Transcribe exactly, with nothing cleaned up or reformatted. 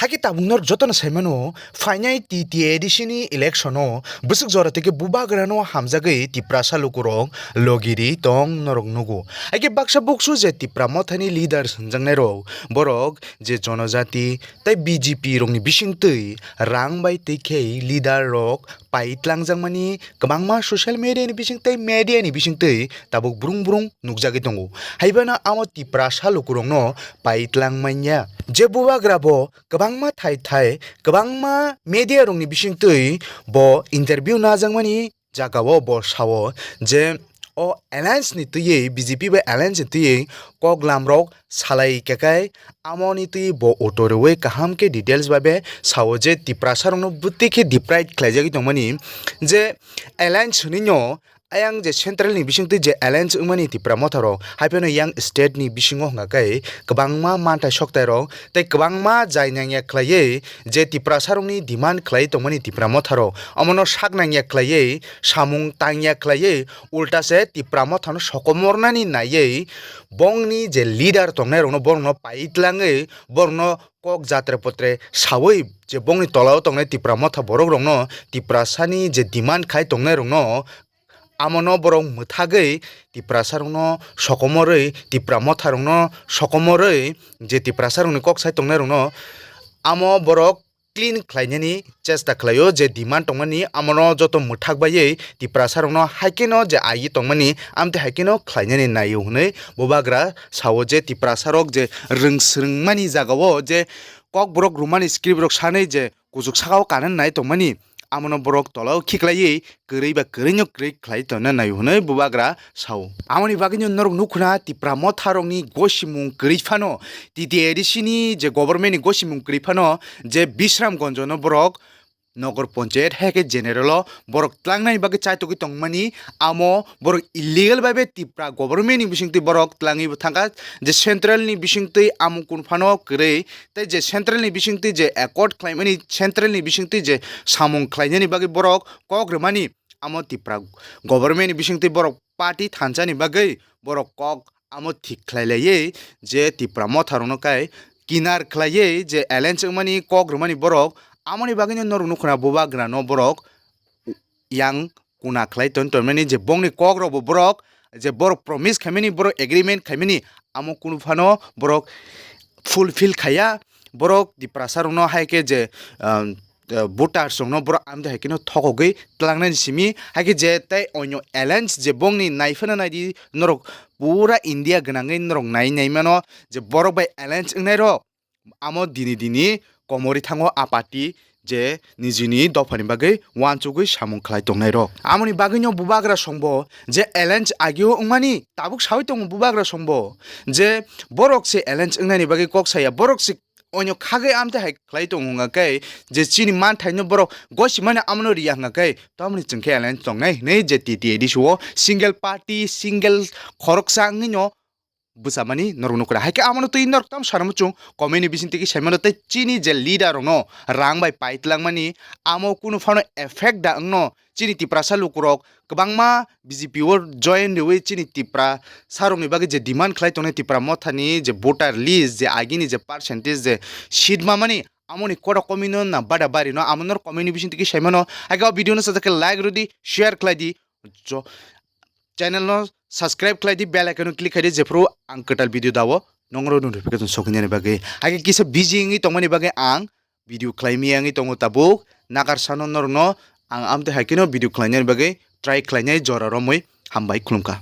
Haikhe tabuk norok jotono saimano, phainai T T A D C ni election o bwswk jora tei khe bubagrano hamjagwi Tiprasa lukurok logiri tong norok nugo. Haikhe baksa buksu je Tipra mothani leaders hwnjaknairok, borok je jonojati tei B J P rokni bisingtwi rang bai tei khe leader rok pai tlangjakmani kwbangma social media ni bising tei media ni bisingtwi tabuk brung brung nukjagwi tongo. Haibano amo Tiprasa lukurokno pai tlang manya. Je bubagra bo kwbangma thai thai, kwbangma media rokni bisingtwi bo interview najakmani jagao bo sao je o alliance ni twiwi, B J P bai alliance ni twiwi kok lamrok salai khe kai, amoni twi bo auto rwui kaham khe details bai be sao je Tiprasa rokno bwtwi khe deprive khlaijagwi tongmani je alliance hwnwi no ayang je central ni bisingtwi je alliance wngmani Tipra motha rok, haiphano yang state ni bisingo hwnga khe kwbangma manthai soktai rok tei kwbangma jai nangya khlaiwi je Tiprasa rokni demand khlai tongmani Tipra motha rok, omono sak nangya khlaiwi, samung tangya khlaiwi, ulta se Tipra mothano sokomornani naiwi bongni je leader tongnai rokno borokno pai tlangwi borokno kok jatre potre sawi je bongni tolao tongnai Tipra motha borok rokno Tiprasani je demand khai tongnai rokno amono borok mwthagwi Tiprasa rokno sokomorwi, Tipra motha rokno sokomorwi je Tiprasa rokni kok sai tongnai rokno amo borok clean khlainani chesta khlaio, je demand tongmani amono joto mwthak baiwi Tiprasa rokno haikeno je agi tongmani amtwi haikeno khlainani naio hwnwi bubagra sao je Tiprasa rok je rwng swrwngmani jagao je kokborok rwmani script rok sanwi je kuchuk sakao kanani nai tongmani amono borok tolao khiklaiwi kwrwi ba kwrwino kwrwi khlai tongna naio hwnwi bubagra sao. Amoni bagwino norok nukhuna Tipra motha rokni gosimung kwrwi phano, T T A D C ni je government ni gosimung kwrwi phano je Bisramganj no borok Nogor Panchayat hai khe general o borok tlangnani bagwi chaitugwi tongmani, amo borok illegal bai be Tipra government ni bisingtwi borok tlangwi bo thangkha, je central ni bisingtwi amung kun phano kwrwi tei je central ni bisingtwi je accord khlaimani, central ni bisingtwi je samung khlainani bagwi borok kok rwmani, amo Tipra government ni bisingtwi borok party thansa ni bagwi borok kok amo thik khlai laiwi je Tipra motha rokno kai kinar khlaiwi je alliance wngmani kok rwmani borok, amoni bagwino norok nukhuna bubagra no borok yang kuna khlai ton tonmani je bongni kok rok bo borok je borok promise khaimani, borok agreement khaimani, amo kunu phano borok fulfill khaiya. Borok Tiprasa rokno hai khe je, um, uh, voters rokno borok amtwi hai kheno thokogwi tlangnani simi, hai khe je tei onyo alliance je bongni naiphano naidi norok pura India gwnangwi norok nai nai mano je borok bai alliance wngnai rok amo dini dini komori thango a party je nijini dophani bagwi uansugwi samung khlai tongnai rok. Amoni bagwino bubagra songbo je alliance agio wngmani tabuk sawi tongo bubagra songbo je borok se alliance wngnani bagwi kok saya, borok se onyo khagwi amtwi hai khlai tongo hwnga khe je chini manthaino borok gosimani amono riya hwnga khe tamoni chwng khe alliance tongnai hwnwi je T T A D C o single party, single khoroksa wngwino bwchamani norok nukra. Hai khe amono twi norok tamo sana muchung comment ni bising twi khe saimano tei chini je leader rokno rang bai pai tlangmani amo kunu phano effect da wngno chini Tiprasa lukurok kwbangma B J P o join rwui chini Tiprasa rokni bagwi je demand khlai tongnai Tipra mothani je voter list je agini je percentage je seat mamani amoni kotok komino na bada barino amo norok comment ni bising twi khe saimano. Hai khe o video no sajak khe like rwdi, share khlai di. Jo-, channel no subscribe khlai di, bell icon no click khai di, jephru ang kwtal video dao nongro notification sokhinani bagwi. Hai khe kisa busy wngwi tongmani bagwi ang video khlai miya wngwi tongo tabuk. Nagar sano norokno ang amtwi hai kheno video khlainani bagwi try khlainai jora romwi. Hambai, khulumkha.